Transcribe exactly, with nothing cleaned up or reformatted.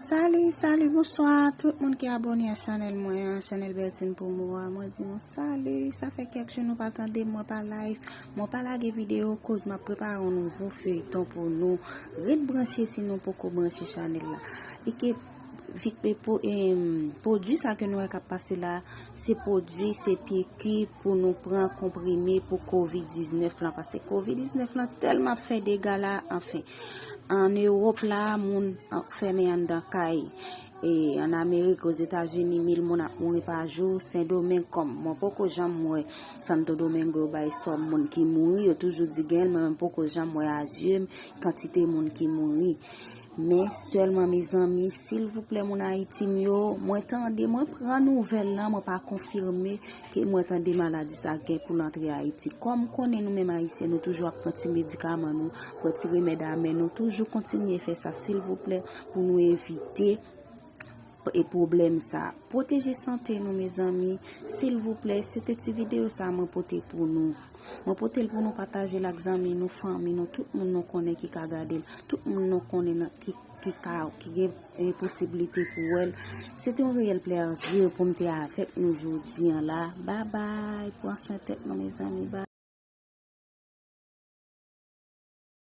Salut, salut, bonsoir tout moun ki abòne a chanèl mwen an, chanèl Bertine Poumou a. Mwen di nou salut, sa fè kèk jou nou pa tande m, mwen pa live, mwen pa lage videyo koz m ap prepare yon nouvo feyton pou nou. Ret branche si nou poko branche chanèl la. E ke vit pe po, em, pwodui sa ke nou wè k ap pase la, se pwodui, se piki pou nou pran konprime pou kovid diznèf lan, paske kovid diznèf lan tèlman ap fè dega la, anfen. An Ewòp la, moun an, fèmen anndan kay. E an Amerik, Ozetazini, mil moun ap mouri pa jou. Sendomeng, kòm mwen poko janm wè Santo Domingo bay sòm moun ki mouri, yo toujou di gen l, men mwen poko janm wè a zye m kantite moun ki mouri. Men sèlman, mezanmi, silvouplè, moun Ayiti m yo, mwen tande, mwen pran nouvèl lan, mwen pa konfime ke mwen tande maladi sa gen pou l antre Ayiti. Kòm konnen nou menm Ayisyen, nou toujou ap pran ti medikaman nou, pran ti remèd a men nou, toujou kontinye fè sa, silvouplè, pou nou evite e pwoblèm sa. Pwoteje sante nou, mezanmi, silvouplè, se te ti videyo sa mwen pote pou nou. Mwen pote l pou nou pataje l ak zanmi nou, fanmi nou, tout moun nou konnen ki ka gade l, tout moun nou konnen nan, ki, ki ka, ki gen, eh, posiblite pou wè l. Se te yon reyèl plèzi pou m te avèk nou jodi an la. Babay, pran swen tèt nou, mezanmi, babay.